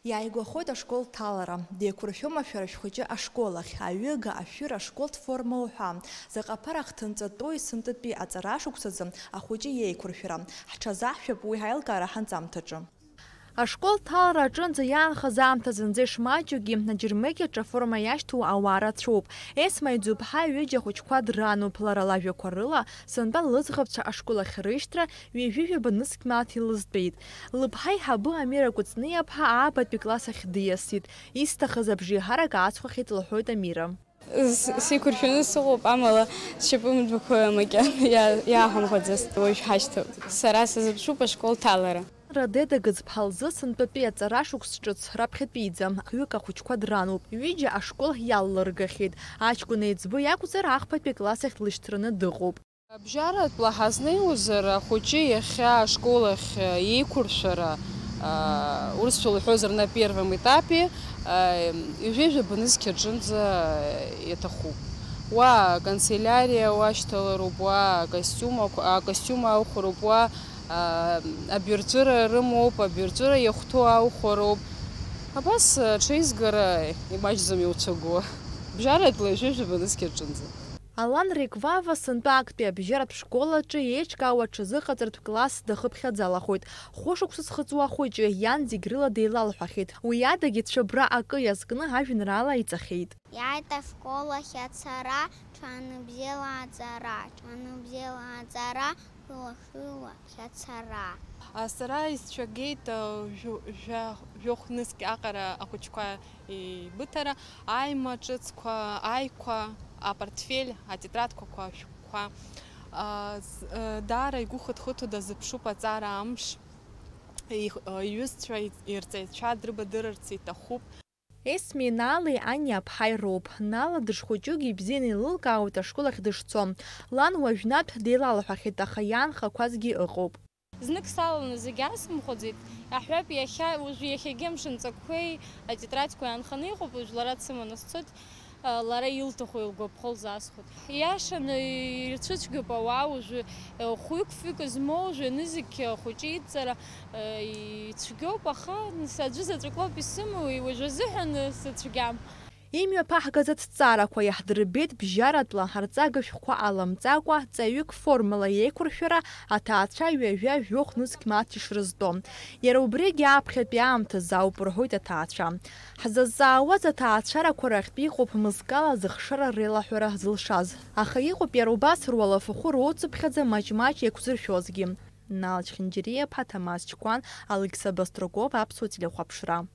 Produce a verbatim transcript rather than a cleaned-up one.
Иааигәахоит ашкол ҭалара. Деиқәыршәома шәара шәхәыҷы ашкол ахь, аҩыга, ашәыра, ашколтә форма уҳәа? Заҟа ԥара хҭынҵатәуи сынтәатәи аҵара шықәсазы ахәыҷы иеиқәыршәара? Ҳҽазаҳшәап уи ҳаилкаара ҳанҵамҭаҿы. Ашкол ҭалара аҿынӡа иаанхаз аамҭа зынӡа ишмаҷугьы, аџьармыкьаҿ аформа иашьҭоу ауаа рацәоуп. Есма Иӡуԥҳа ҩыџьа ахәыҷқәа дрануп, лара лажәақәа рыла, сынтәа лыӡӷабцәа ашкол ахь рышьҭра ҩажәи жәаба нызқь мааҭ илызтәеит. Лыԥҳа аиҳабы Амира Кәыҵниаԥҳа аабатәи класс ахь диасит. Исҭахыз абжеиҳарак аацәхахьеит, лҳәоит Амира. С-, сеиқәыршәаны сыҟоуп, амала сшьапы мыӡбақәа макьана иа-, иааҳамхәаӡацт, уажә ҳашьҭоуп. Сара сазыԥшуп ашкол ҭалара. Радеда Гыцԥҳа лзы сынтәатәи аҵара шықәс ҿыц раԥхьатәиӡа, хҩык ахәыҷқәа дрануп. Ҩыџьа ашкол иаллыргахьеит. Аҷкәын еиҵбы иакәзар, ахԥатәи акласс ахь длышьҭраны дыҟоуп. Абжьаратәла ҳазнеиуазар, ахәыҷы иахьа ашкол ахь иеиқәыршәара, аа, урысшәа лҳәозар, на первом этапе, аа, ҩажәи жәаба нызқь аҿынӡа иаҭахуп. Уа аканцеляриа уашьҭалароуп, уа акостиум ақә-, акостиум аухәароуп, уа, аа, абирҵәыра рымоуп, абирҵәыра иахәҭоу аухәароуп. Абас аҽеизгара имаҷӡам иуцәагәуа. Абжьаратәла ҩажәи жәаба нызқь аҿынӡа. Алан Реквава сынтәа актәи абжьаратә школ аҿы еиҿкаау аҽазыҟаҵартә класс дахыԥхьаӡалахоит. Хәышықәса зхыҵуа ахәыҷы иан зегь рыла деилалҳәахьеит. Уи адагьы цәыббра акы иазкны ажәеинраала иҵахьеит. Иааит ашкол ахь ацара, ҽаныбзиала аҵара, ҽаныбзиала аҵара, хыла-хыла ацара. А, сара исцәагеит, а, жәу-, жәа-, жәохә нызқь аҟара ахәыҷқәа еибыҭара, аимаҿыцқәа, аиқәа, апортфель, атетрадқәақәа, ашәҟәқәа. А, з-, а, даара игәы хыҭхыҭуа дазыԥшуп аҵара амш. Их-, а, иҩызцәа, и-, ирҵаҩцәа дрыбадырырц иҭахуп. Есмеи Налеи Ани аԥҳаи роуп. Нала дышхәыҷугьы ибзианы еилылкаауеит ашкол ахь дышцо. Лан уажәнатә деилалҳәахьеит, аха иаанхақәазгьы ыҟоуп. Знык саланы зегь аасымхәыӡеит. Аҳәап, иахьа, уажәы иахьагьы амшын ҵакқәеи атетрадқәеи аанханы иҟоуп, уажә лара дсыманы сцоит, лара илҭаху илгәаԥхо лзаасхәоит. Иашаны, ирцәыцәгьоуп ауаа уажәы, хәҩык-фҩык змоу жәанызқь ахәыҷы идҵара ицәгьоуп, аха аӡәы заҵәык лоуп исымоу, уажәы азыҳәан сыцәгьам. Имҩаԥаҳгаз аҭҵаарақәа иаҳдырбеит бжьаратәла, арҵага шәҟәқәа ҟаламҵакәа, ҵаҩык формала иеиқәыршәара, аҭаацәа ҩажәа жәохә нызқь мааҭ ишрызтәо. Иара убригьы аԥхьатәи аамҭазы ауп, рҳәоит аҭаацәа. Ҳзазҵаауаз аҭаацәарақәа рахьтә иҟоуп мызкала зыхшара реилаҳәара зылшаз. Аха иҟоуп иара убас руалафахәы роуцыԥхьаӡа маҷ-маҷ еиқәзыршәозгьы. Нал Чхинџьириаԥҳа, Ҭамаз Чкәан, Алықьса Бастроков, Аԥсуа телехәаԥшра.